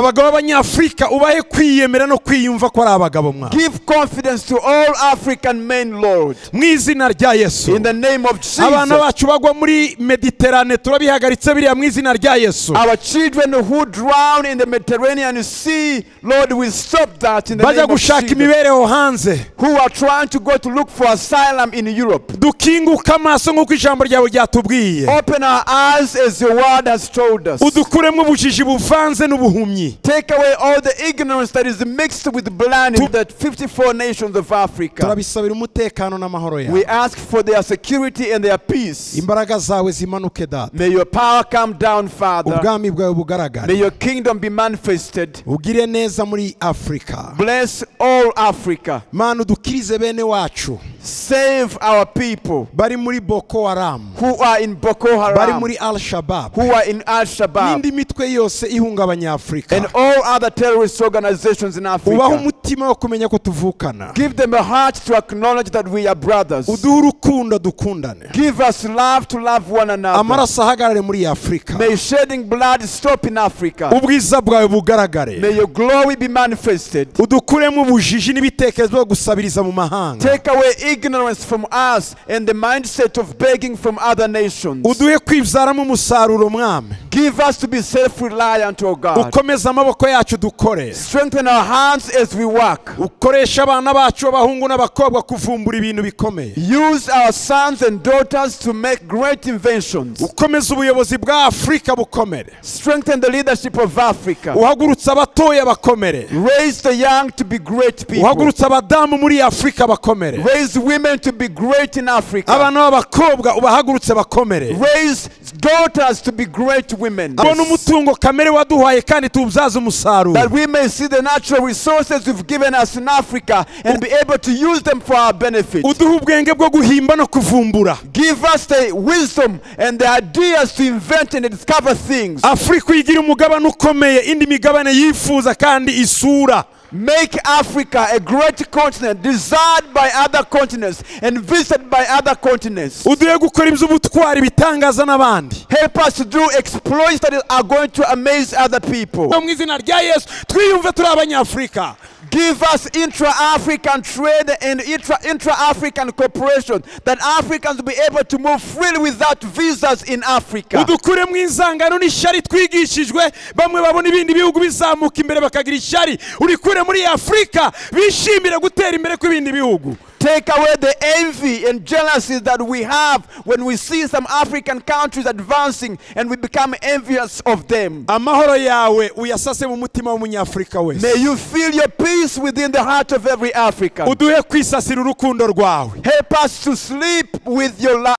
Abagabo b'Abanyafurika ubahe kwiyemera no kwiyumva ko ari abagabo mwa. Give confidence to all African men, Lord. Mu izina rya Yesu. In the name of Jesus. Abana bacu bagwa muri Mediterane turabihagaritse biriya mu izina rya Yesu. Our children who drown in the Mediterranean Sea, Lord, we stop that in the Bajya name of gushaka Jesus. imibereho hanze. Who are trying to go to look for asylum in Europe. Dukinguka amaso nk'uko ijambo ryawe ryatubwiye. Open our eyes as your word has told us. Udukuremo ubujiji buvanze n'ubuhumyi. Take away all the ignorance that is mixed with blind in the 54 nations of Africa. Turabisabira umutekano n'amahoro yawe. We ask for their security and their peace. Imbaraga zawe zimanuke Data. May your power come down, Father. Ubwami bwawe bugaragare. May your kingdom be manifested. Ugire neza muri Afrika. Bless all Africa. Mana udukirize bene wacu. Save our people. Bari muri Boko Haram. Who are in Boko Haram. Bari muri Al-Shabaab. Who are in Al-Shabaab. N'indi mitwe yose ihungabanya Afrika. And all other terrorist organizations in Africa. Ubahe umutima wo kumenya ko tuvukana. Give them a heart to acknowledge that we are brothers. Uduhe urukundo dukundane. Give us love to love one another. Amaraso ahagarare muri Afrika. May shedding blood stop in Africa. Ubwiza bwawe bugaragare. May your glory be manifested. Udukuremo ubujiji n'ibitekerezo byo gusabiriza mu mahanga. Take away ignorance from us and the mindset of begging from other nations. Uduhe kwibyaramo umusaruro mwami. Give us to be self-reliant, O God. Ukomeze amaboko yacu dukore. Strengthen our hands as we work. Ukoresha abana bacu b'abahungu n'abakobwa kuvumbura ibintu bikomeye. Use our sons and daughters to make great inventions. Ukomeze ubuyobozi bwa Afrika bukomere. Strengthen the leadership of Africa. Uhagurutse abatoya bakomere. Raise the young to be great people. Uhagurutse abadamu muri Afrika bakomere. Raise women to be great in Africa. Abana b'abakobwa ubahagurutse bakomere. Raise daughters to be great women. Abona umutungo kamere waduhaye kandi tuwubyaze umusaruro. That we may see the natural resources you've given us in Africa and be able to use them for our benefit. Uduhe ubwenge bwo guhimba no kuvumbura. Give us the wisdom and the ideas to invent and discover things. Afrika igira umugabane ukomeye indi migabane yifuza kandi isura. Make Africa a great continent desired by other continents and visited by other continents. Uduhe gukora iby'ubutwari bitangaza n'abandi. Help us to do exploits that are going to amaze other people. Mu izina rya Yesu twiyumve turi Abanyafurika. Give us intra-African trade and intra-African cooperation, that Africans will be able to move freely without visas in Africa. Udukure mu inzangano n'ishyari twigishijwe, bamwe babona ibindi bihugu bizamuka imbere bakagira ishyari. Urikure muri Afrika bishimire gutera imbere kw'ibindi bihugu. Take away the envy and jealousy that we have when we see some African countries advancing and we become envious of them. Amahoro yawe uyasase mu mutima w'umunyafrika wese. May you feel your peace within the heart of every African. Uduhe kwisasira urukundo rwawe. Help us to sleep with your love.